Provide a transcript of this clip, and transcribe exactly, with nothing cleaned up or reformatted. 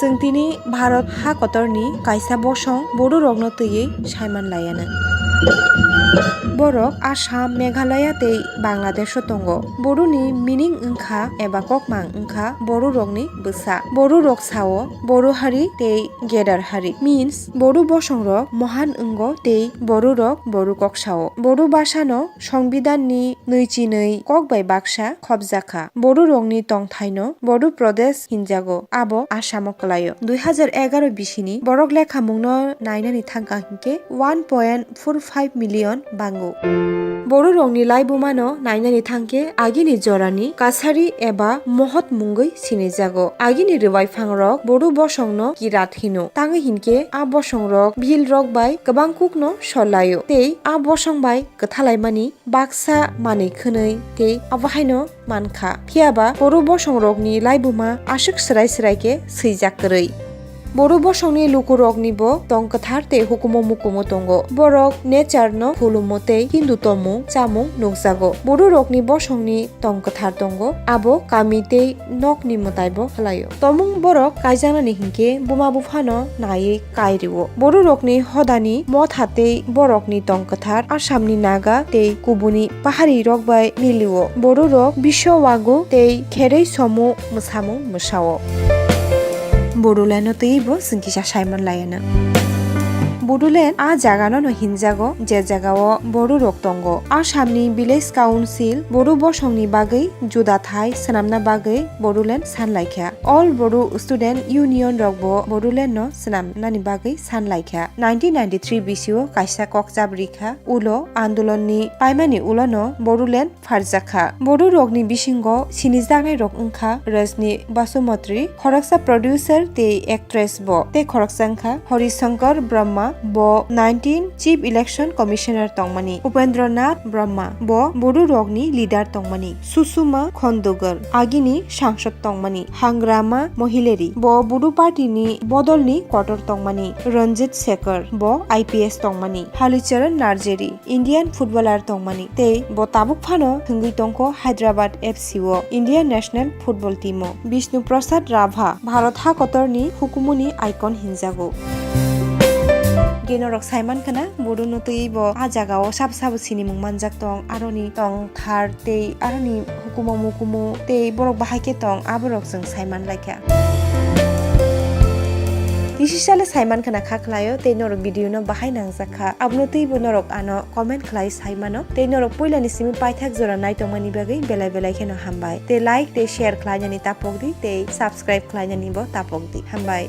Chwng tini Bharat ha kotorni kaisa bosong Bodo rokno twiwi saiman laiya na. Borok Assam, Meghalaya tei Bangladesh o tongo. Bodo ni meaning wngkha eba kokmang wngkha Bodo rokni bwsa. Bodo rok sao Bodo hari tei Gedar hari, means Bodo bosong rok mohan wngo tei Bodo rok Bodo kok sao. Bodo basa no Songbidan ni nwichi nwi kok bai baksa khopjakha. Bodo rokni tongthai no Bodo Pradesh hinjago, abo Assam o kwlaio. Dui hazar egaroh bisini borok lekhamung no nainani thangkha hinkhe one point four five million bango. Bodo rokni laibuma no nainani thangkhe agini jorani Kasari eba Mohot mungwi sinijago. Agini rwai phang rok Bodo bosong no Kirat hino. Tangwi hinkhe a bosong rok bhil rok bai kwbang kuk no sol laio tei a bosong bai kwthalaimani baksa manwi khwnwi tei abo haino mankha. Phiyaba Bodo bosong rokni laibuma aswk swrai swrai khe swijak kwrwi. Bodo bosongni lukurokni bo tong kwthar tei hukumu mukumu tongo. Borok nature no khulumo tei Hindu tomung chamung nukjago. Bodo rokni bosongni tong kwthar tongo, abo kami tei nokni mwtai bo khlaio. Tomung borok kaijaknani hinkhe buma buphano naiwi kai rwo. Bodo rokni hodani motha tei borokni tong kwthar Assamni Naga tei kubuni pahari rok bai milio. Bodo rok biswa wagu tei kherwi somu mwsamung mwsao. Bodoland no twiwi bo chwng kisa saiman laiya na. Bodoland a jaga no no hinjago, je jaga o Bodo rok tongo. Assamni Village Council Bodo bosongni bagwi juda thai swnamna bagwi Bodoland san laikha. All Bodo Student Union rok bo Bodoland no swnamnani bagwi san laikha. Nineteen ninety-three bisio kaisa kokchap rikha, ulo andolonni paimani ulono Bodoland pharjakha. Bodo rokni bisingo sinijaknai rok wngkha Rajni Basumatri, khoroksa producer tei actress bo, tei khoroksa wngkha Horishankar Brahma, bo nineteen Chief Election Commissioner tongmani, Upendra Nath Brahma, bo Bodo rokni leader tongmani, Susuma Khondogar, agini sangsod tongmani, Hangrama Mohileri, bo Bodo party ni bodol ni kotor tongmani, Ranjit Sekhar, bo I P S tongmani, Halicharan Narjeri, Indian footballer tongmani tei bo tabuk phano thwngwi tongkho Hyderabad F C o, Indian national football team o. Bishnu Prasad Rabha Bharat ha kotorni hukumuni icon hinjago. Geno rok saiman khna, Bodo no twiwi bo a jaga o sabo sabo sinimung manjak tong, aroni tong thar tei aroni hukumu mukumu tei borok bahai khe tong, aborok chwng saiman laikha. Kisi sale saiman khna kha khlaio tei norok video no bahai nangjak kha, abono twibo norok ano comment khlai saimano tei norok puilani simi paithak jora naitongmani bagwi belai belai kheno hambai tei like tei share khlainani tapok di tei subscribe khlainani bo tapok di, hambai.